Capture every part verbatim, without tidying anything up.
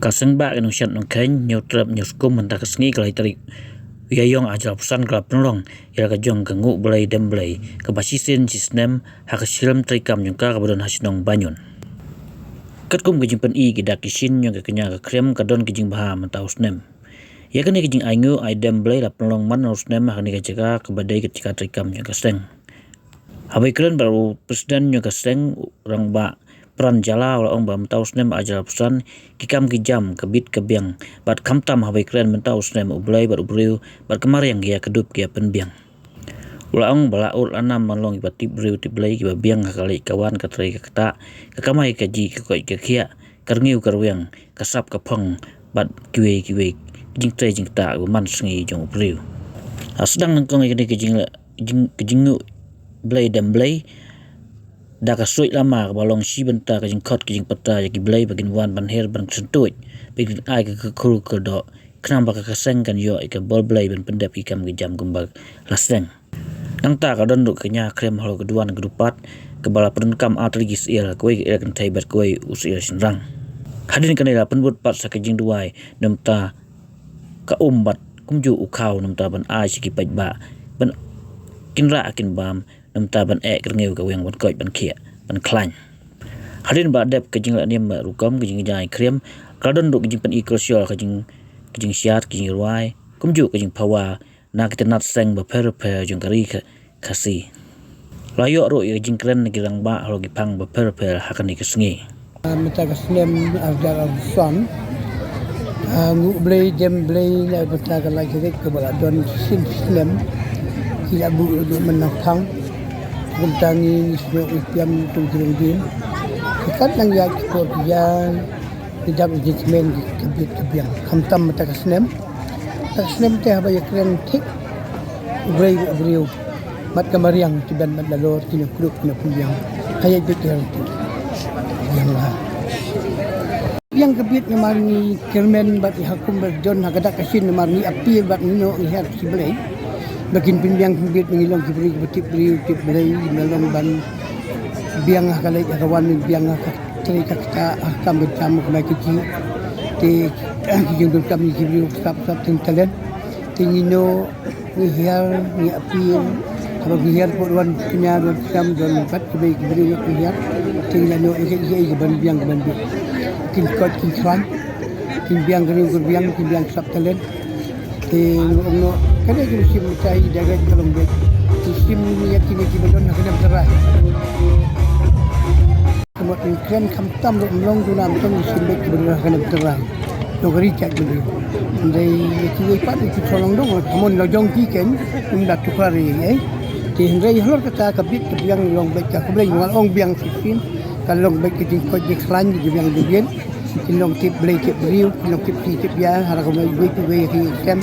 Ka seng bah ka nongshad nongkheiñ Hynñiewtrep Hynñiewskum mynta ka sngi ka lai tarik u Ïaïong arhajar arphew san ka la pynlong ïa la ka jong ka Nguh Blei Dem Blei kaba shisien shisnem ha ka shilem treikam jong ka kaba don ha shnong Banyun. Katkum ka jingpyni ki dak ki shin jong ka kñia ka khriam ka don ka jingbha mynta u snem. Ïa kane ka jingainguh ai dem blei la pynlong man u snem ha kane ka jaka kaba dei ka jaka treikam jong ka seng. Haba ïakren bad u president jong ka seng, u rangbah Pran Jala, u la ong ba mynta u snem arhajar arphew san ki kam ki jam ka bit ka biang bad khamtam haba ïakren mynta u snem u Blei bad u briew bad ka mariang ki ïa kdup ki ïa pynbiang. U la ong ba la ud la nam ban long kiba tip briew tip Blei kiba biang ha ka leit ka wan, ka trei ka ktah, ka kamai ka kajih, ka koit ka khiah, ka rngiew ka rwiang, ka sap ka phong bad kiwei kiwei ki jingtrei jingktah kiba man sngi jong u briew. La sdang nyngkong ïa kane ka jing, jing, ka jingnguh blei dem blei da ka suid lama kaba long shi bynta ka jingkhot ka jingpyrta ïa ki blei ba kin wan ban her ban kynthut, ba kin ai ka khur ka doh, khnang ba ka seng kan ïoh ïa ka bor blei ban pyndep ki kam ki jam kumba la sdang. Nangta ka don ruh ka kñia khriam halor ka duwan ka dupat kaba la pyndonkam ar tylli ki syir, kawei ka kynthei bad kawei u syir shynrang. Hadien kane la pynbud pat sa ka jingduwai namar ka um bad kumjuh u khaw namar ban ai sha ki paidbah ban kin rah kin bam namar ban eh ka rngiew ka rwiang, ban koit ban khiah ban khlaiñ. Hadien ba dep ka jinglehniam rukom ka jingkñia khriam, ka la don ruh ka jingpyni kyrsiew, ka jing, ka jingshad, ka jingrwai kumjuh ka jingphawa na ki tnat seng bapher bapher jong ka ri Kha, Khasi. La ïoh ruh ïa ka jingkren na ki rangbah halor ki phang bapher bapher ha kane ka sngi. Ah, mynta ka snem arhajar arphew san, ah, nguh blei dem blei na bynta ka lai tarik kaba la don shisien shisnem. Ki la buh ruh mynta phang. Kumta ngi sngewbha ïa phi kum ki rong dien. Ki kat nang ïa ki por ki ïa ki dap jingkmen ki ka bit ka biang. Khamtam mynta ka snem. Ka snem te haba ïakren thik u briew u briew bad ka mariang ki ban bad la lor ki na krup ki na pynbiang. Ka ïa bit ïa ki biang la. Biang ka bit namar ngi kyrmen bad ïa ha kum bad don ha ka dak ka shin namar ngi appeal bad ngi noh ngi her ki blei. Ba kin pynbiang ki bit ngi long ki briew ki tip briew tip blei ngi long ban biang ha ka leit ha ka wan ngi biang ha ka trei ka ktah ha ka kam ka jam ka mai ka jih. Te ki jingdonkam ngi ki briew sap sap teng talent. Te ngi noh ngi hiar ngi appeal. Haba ngi hiar pat wan kñia wan kam don pat ki bei ki briew ngi hiar. Te ngi la noh ïa ki ban biang ban biang. Kin koit kin khlaiñ. Kin biang ka ring kin biang kin biang sap talent. Te ngi ong noh kane ki shim tai direct ka long beit. Ki shim ïa kine ki ba don ha kane ka rai. Ka mut ngi kren khamtam ruh ym long duna ym tong ngi shim beit kiba don ha kane ka tynrai. Jong ka ri Jaidbynriew. Hynrei kiwei pat ki shu long dong ka mon la jong ki ken ym da tuklar ïa ei. Te hynrei halor kata ka bit ka biang ngi long beit ka khublei ngi wan ong biang shisien. Ka long beit ka jingkoit jingkhlaiñ jingbiang jingbiang. Ki long tip blei tip briew ki long tip ki tip ïa ha la ka mei wei tip wei ki sem.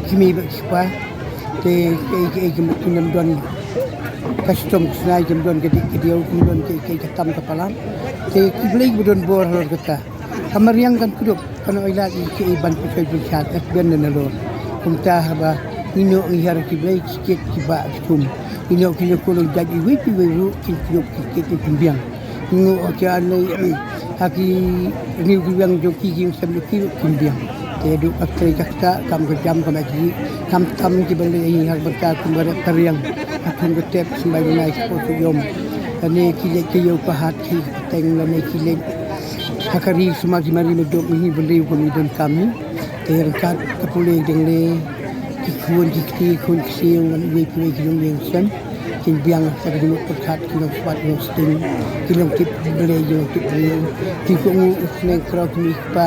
Ki mei beit ki kpa. Te ki ki ki mut ki nym don ka shitom ka snai, kim don ka dik ka diaw, kim don ka, ka, ka tam ka palat. Te ki blei ba don bor halor kata. Ka mariang kan kdup, kan oi lad ïa ki ban pynshoi pynshad, eh, ben na lor. Kumta haba ngi noh ngi hiar ki blei, ki kit ki bah ki thum. Ngi noh ki noh kolong jait iwei pa iwei ruh, kin kdup ki kit ki pynbiang. Ngi nguh ha ki, ha ki rngiew ki rwiang jong ki, ki sem jong ki ruh kin biang. Te haduh ka trei ka ktah, kam ka jam, kam ka jih, khamtam ki ban leit ha ka bynta kum ka rep ka riang, ha thung ka tep, symbai bnai, sha por sha ïom. Lane ki leit ka ïew ka hat, ki pateng, lane ki leit ha ka ri sumar, ki mari maduk, ngi bynriew kum ngi donkam ngi. Te ryngkat ka pule dengle, ki khun ki kti, khun ksiew, ngan iwei pa iwei ki nongïing sem. Kin biang ha ka jingmut pyrkhat, ki nongspat nongsting, ki nongtip blei, ki nongtip briew. Kin kohnguh u sneng kraw ki mei kpa,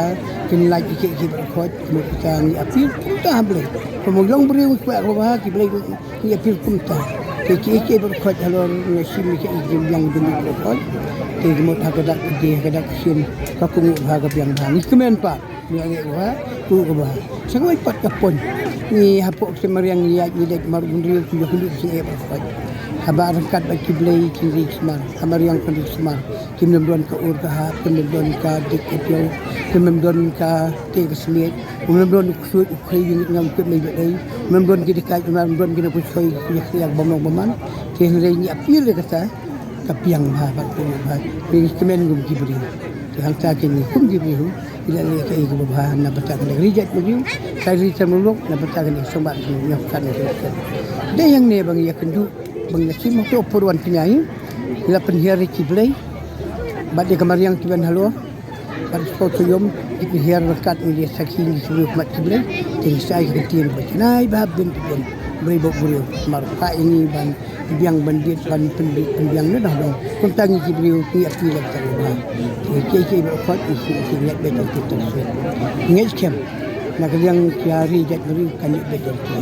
kin lait ki kiei kiei baroh khoit, ki mut kita ngi appeal kumta ha blei. Kumba long briew ngi kwah kaba bha, ki blei ngi appeal kumta. Ki kiei kiei baroh khoit halor ngi shim ki kiei kiei biang ki mut baroh khoit. Ki mut ha ka dak ka die, ha ka dak ka shin, ka kohnguh bha ka biang bha. Ngi kmen pat. Ngi ïa leh kaba, tu kaba. Sa kawei pat ka pon. Ngi hapoh ka mariang ngi ïaid ngi leit mar bynriew ki ïoh kynduh ki ïa pat. Haba ryngkat bad ki blei ki ri sumar. Ha mariang ki ri sumar. Kim nym don ka ur ka hap, kim nym don ka dik ka diaw, kim nym don ka tei ka smiej, kim nym don ka suit u khri ïa ngam kut mei bad ei, kim nym don ki dikaid, kim nym don ki na pynshoi ki ïa ki ïa bamong baman. Ki hynrei ngi appeal ïa kata ka biang bha bad ka ur bha. Ngi kmen kum ki briew. Ki hangta ki ngi kum ki briew. Ki la leh kaei kaba bha na bynta kane ka ri jaitbynriew, ka ri Trai Muluk, na bynta kane ka seng bad ka seng, ïa ka kane ka ri. Dei hangne ba ngi ïakynduh, ba ngi la shim hato pyrwan pynïaid, la pynhiar ïa ki blei bad ïa ka mariang kiban halor bad ki sport ki ïom, ki pynhiar ryngkat ngi ïa sakhi ngi ki briew khmat ki blei. Te ngi sa ïa ka ktien ba janai ba hap bin pynbiang briew bad briew, mar ka ïa ngi ban biang ban bit ban pynbit pynbiang ne dah dong. Kumta ngi ki briew ngi ïa ki la ka ba. Ngi ki ki ba khot ngi ki ngi ngi bet ki tu. Ngi skem na ka liang ki ri jaitbynriew kan ngi bet ki.